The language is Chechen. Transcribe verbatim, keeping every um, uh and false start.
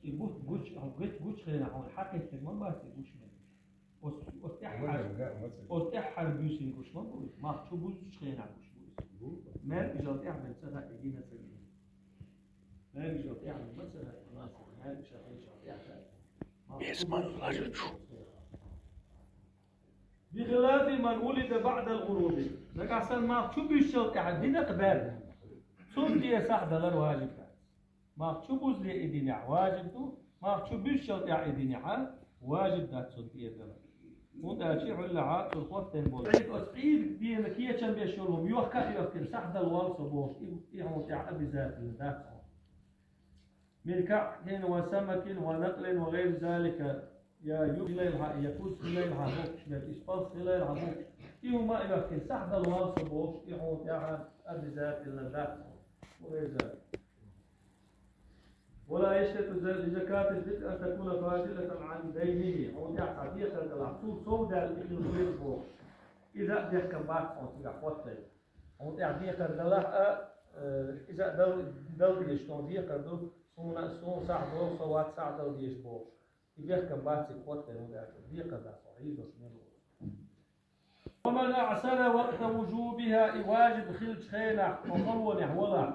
И бут гуч, гуч, гуч хенахь хьуна хьакхеттиг ма бац и гуш мел. Оц, оц тӀаьххьара, оц тӀаьххьара буьйсанна гуш ма бу иза, малх чу бузучу хенахь гуш бу иза. МаьркӀажал тӀаьхьа бен ца хаьа, гина ца гина. МаьркӀажал тӀаьхьа бен ма ца хаьа, маьркӀажал тӀаьхьа хаьа. Малх чу бузучу хенахь гуш бу иза. بخلاف من ولد بعد الغروب. Нагахь санна малх чу буьссал тӀаьхьа динарг баьрда. Цунна тӀера сахьт далар важиб дац. Малх чу бузале и динехь важиб ду, малх чу буьссал тӀаьхьа и динехь важиб дац цунна тӀера далар. ХӀунда аьлча хьуьллахьа цунна хӀоттийна болу. Ӏийд оцу Ӏийд дена кечам беш йолу хӀума йохка а йохкина сахьт дала воллу со бохуш, и, и хьуна тӀехь обязательно дац хьуна. من كحك وسمك ونقل وغير ذلك. Я юха хилайла хьан, я куц хилайла хьан бохуш, я ишпалц хилайла хьан бохуш. И хӀума а йохкина сахьт дала воллу со бохуш, и хьуна тӀехь обязательно дац. وغير ذلك. ولا يشترط لزكاة الفطر أن تكون فاضلة عن دينه. Хьуна тӀехь цхьа декхар далахь, цул сов даьлла и хила хуьлуш бохуш. Иза а дехкам бац хьуна цигахь хӀоттийна. Хьуна тӀехь декхар далахь а, э, иза а дал-, дала дезаш, хьуна декхар ду, суна, суна сахьт долу, со вац сахьт дала дезаш бохуш. И бехкам бац цига хӀоттийна, хӀунда аьлча декхар дац хьуна, хьийзош мел ву. ومن أعسر وقت وجوبها, и важиб хиллачу хенахь хьо халонехь валахь,